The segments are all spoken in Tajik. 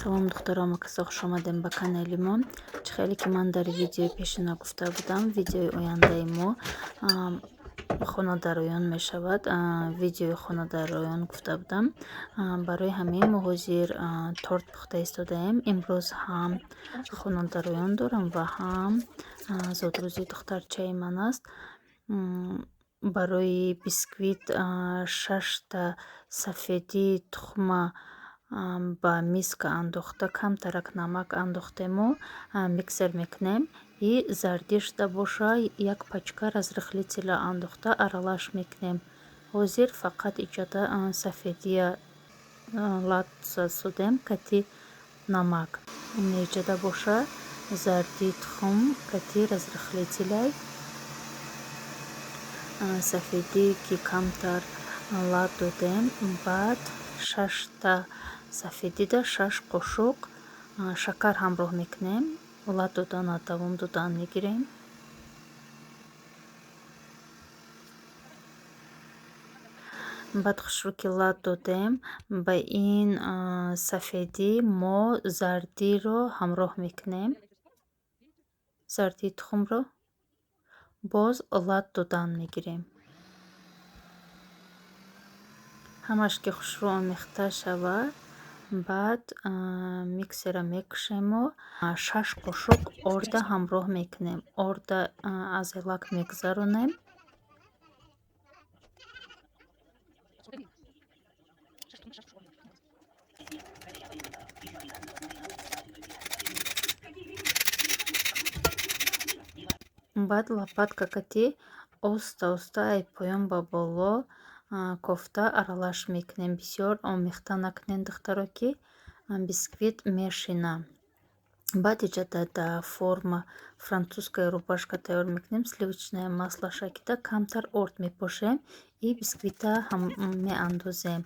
Салом, духтаро, касо, хуш омадем ба канали мо. Чӣ хеле ки ман дар видеои пешина гуфта будам, видеои ояндаи мо хонадароён мешавад. Видеои хонадароён гуфта будам. Барои ҳамин мо ҳозир торт пухта истодаем. Имрӯз ҳам хонадароён дорам ва ҳам зодрӯзи духтарчаи ман аст. Барои бисквит шашта сафедии тухма ба миска андохта, камтарак намак андохтему миксер мекунем и зардӣ шуда боша, як пачка разрыхлителя андохта, аралаш мекунем. Ҳозир фақат иҷода сафедия лат судем кати намак. Иҷода боша, зардии тухм кати разрыхлителяй сафедие ки камтар лат додем. Баъд шашта сафедида 6 қошуқ шакар ҳамроҳ мекунем, лат додана давом додан мегирем. Баъд хушрӯ ки лат додем, ба ин сафедӣ мо зардиро ҳамроҳ мекунем, зардии тухмро боз лат додан мегирем. Ҳамаш ки хушрӯ омехта шавад, баъд миксера мекушему 6 қошуқ орда ҳамроҳ мекунем. Орда аз элак мегузаронем. Баъд лопатка кати оста оста ай поён ба боло кофта аралаш мекунем. Бисёр омехта накунем, духтаро, ки бисквит мешина. Баъд иҷода дар форма французская рубашка тайёр мекунем. Сливочное масло шакида, камтар орд мепошем и бисквита меандозем.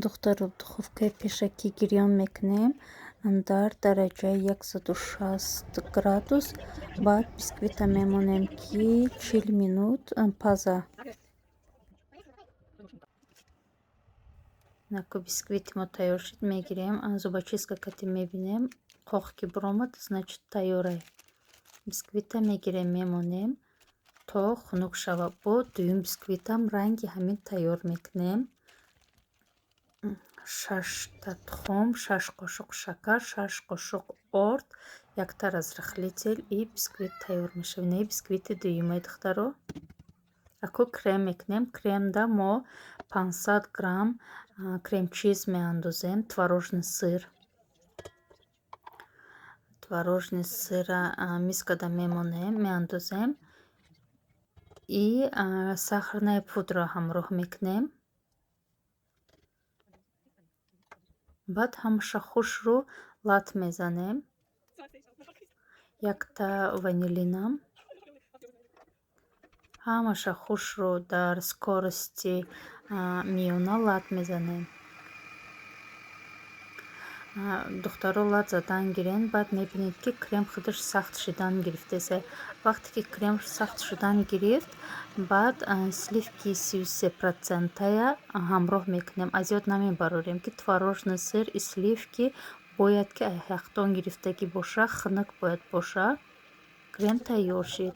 Духтаро, духовкаи пешакӣ гирён мекунем дар дараҷаи 160 градус. Баъд бисквита мемонем, ки 40 минут паза. Наку бисквити мо тайёр шуд, мегирем, зубочистка кати мебинем, қоқ ки биромад, значит, тайёрай. Бисквита мегирем, мемонем, то хунук шавад. Бо дуюм бисквитам ранги ҳамин тайёр мекунем: шашта тухм, 6 қошуқ шакар, 6 қошуқ орд, якта разрыхлитель и бисквит тайёр мешавад. Инаи бисквити дуюмаи, духтаро. Аку крем мекунем. Кремда мо 500 грамм кремчиз меандозем, творожный сыр. Творожный сыра мискада мемонем, меандозем и сахарная пудра ҳамроҳ мекунем. Баъд ҳамаша хушрӯ лат мезанем. Якта ванилинам. Ҳамаша хушрӯ дар скорости миёна лат мезанем. Духтаро, лат задан гирен, баъд мебинед, ки крем худаш сахт шудан гирифтеса. Вақте ки крем сахт шудан гирифт, баъд сливки 33 процентая ҳамроҳ мекунем. Аз ёд намебарорем, ки творожный сыр и сливки бояд ки яхдон гирифтагӣ боша, хунук бояд боша. Крем тайёр шид.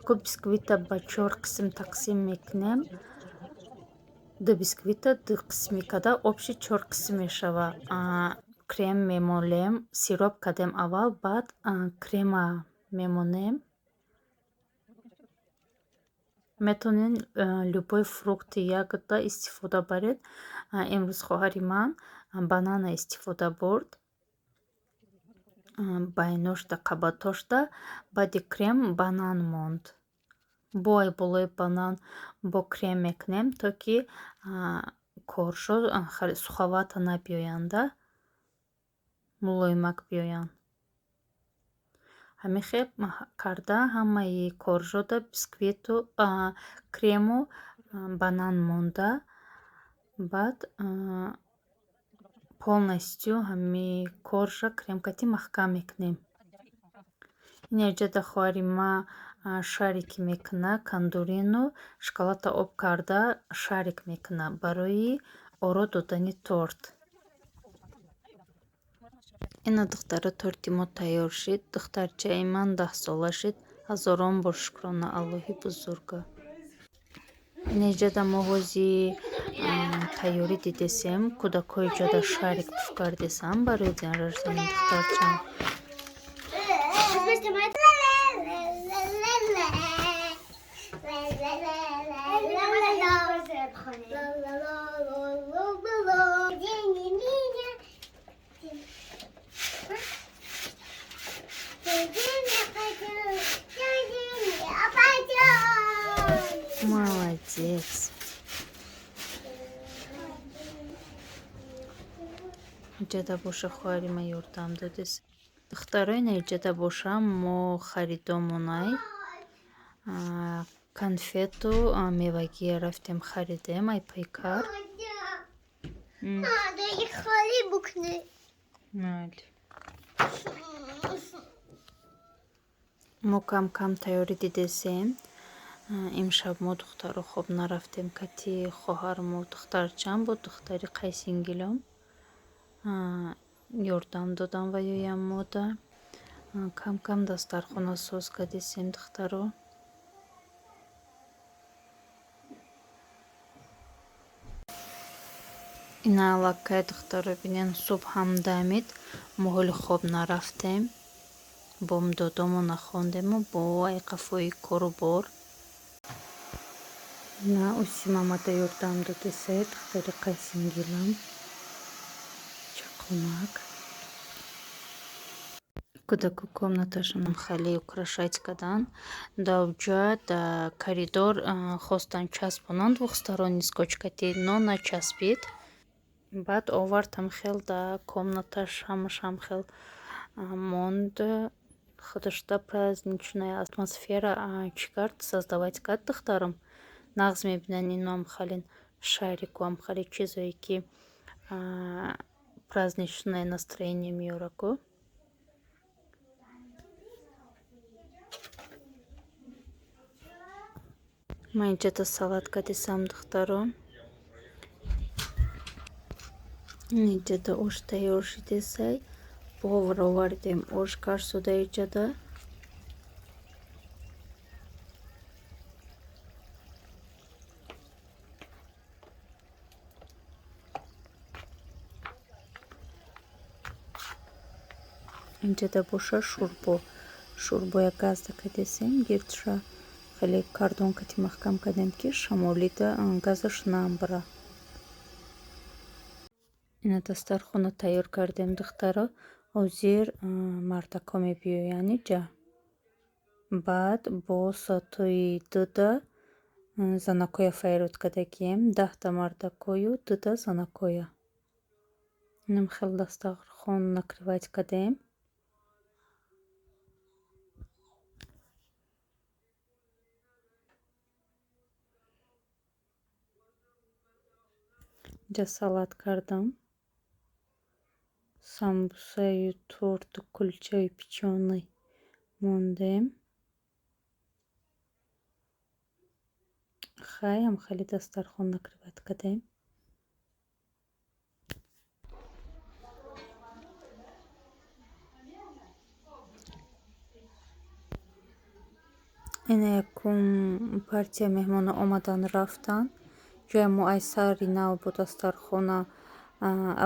Ку бисквита ба чор қисм тақсим мекунем. Ду бисквита ду қисмӣ карда, общий чор қисм мешавад. Крем мемолем, сироп кардем аввал, баъд крема мемонем. Метавонед любой фрукти, ягода истифода баред. Имрӯз хоҳари ман банана истифода бурд. Байношда, қабатошда баъди крем банан монд. Бо ай болои банан бо крем мекунем, то ки коржо суховато набиёянда, мулоимак биёянд. Ҳамин хел карда, ҳамаи коржода бисквиту крему банан монда, баъд полностью ҳами коржа кремкати маҳкам мекунем. Ин эҷода хоҳари ма шарик мекуна, кандурину шоколадта об карда шарик мекуна барои оро додани торт. Ина, духтаро, торти мо тайёр шид. Духтарчаи ман 10 сола шид. Ҳазорон бор шукрона Аллоҳи бузурга. Инеҷада мо ҳози тайёрӣ дидесем. Кӯдакҳои ҷода шарик пуф кардесам барои день рождения духтарчам. Молодец. Иҷада боша, хоҳари ман ёрдам додес. Духтаро, ина иҷада боша, мо харидомонай конфету мевагия рафтем, харидем ай пайкар. Холи букни. Майли. Мо кам кам тайёрӣ дидесем. Имшаб мо, духтаро, хоб нарафтем. Кати хоҳармо, духтарчам буд, духтари қайсингилом ёрдам додам ва ёям мода. Кам кам дастархона соз кардесем, духтаро. Ина аллакай, духтаро, бинен, субҳ ҳам дамид. Мо ҳоли хоб нарафтем. Бомдодомо нахондему бо айқафои кору бор. Ина Усимамада ёрдам додесе духтари қайсингилам. Чаққонак. Кӯдаку комнаташон хеле украшать кардан. Давҷа да коридор хостан часпонанд двухсторонний скотч кати, но начаспид. Баъд овардам, хел да комнаташ ҳамашам хел монд. Худашда праздничная атмосфера чӣ кард, создавать кард духтарам. Нағз мебинанд иноам халин шарику ам хали чизое ки праздничное настроение меёраку. Ман инҷода салат кардисам, духтаро. Инҷода ош тайёр шидесай. Повар овардем, ош карсуда иҷода. Инҷода боша шӯрбо. Шӯрбоя газда кардесем, гирдша хеле кардонкати маҳкам кардем, ки шамолида газаш намбара. Ина дастархона тайёр кардем, духтаро. Ҳозир мардакҳо мебиёянд иҷа. Баъд бо соатҳои 2-да занакҳоя файрод кардагием. 10-та мардакҳою 2-та занакҳоя. Инам хел дастархон накрывать кардем. Инҷа салат кардам. Самбусаю, торту, кулчаю печёный мондем. Хайам хеле дастархон накрывать кардем. Ина якум партия меҳмонҳо омадан, рафтанд. Ҷоя мо ай сари нав бо дастархона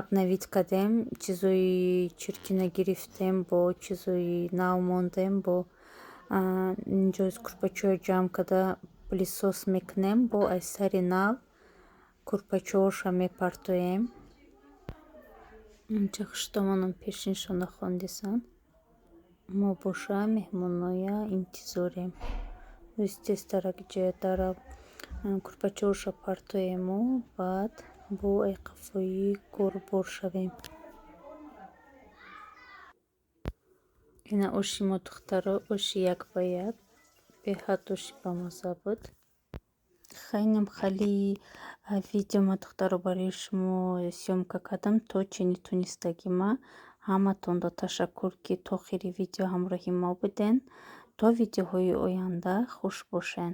обновить кардем. Чизои чиркина гирифтем, бо чизои нав мондем, бо инҷо курпачаҳоро ҷамъ карда пылесос мекунем, бо ай сари нав курпачаҳоша мепартоем. Инҷа хуштомонам пешиншона хондисанд. Мо боша меҳмоноя интизорем. Рӯзи тезтарак ҷоя дара курпачаҳоша партоему, баъд бо айқафои корубор шавем. Ина оши мо, духтаро, оши як ба як, беҳад оши бамазза буд. Хайнам хали видео ма, духтаро, барои шумо съёмка кардам, то чени тунистагима. Ҳаматонро ташаккур, ки то охири видео ҳамроҳи мо буден. То видеоҳои оянда хуш бошен.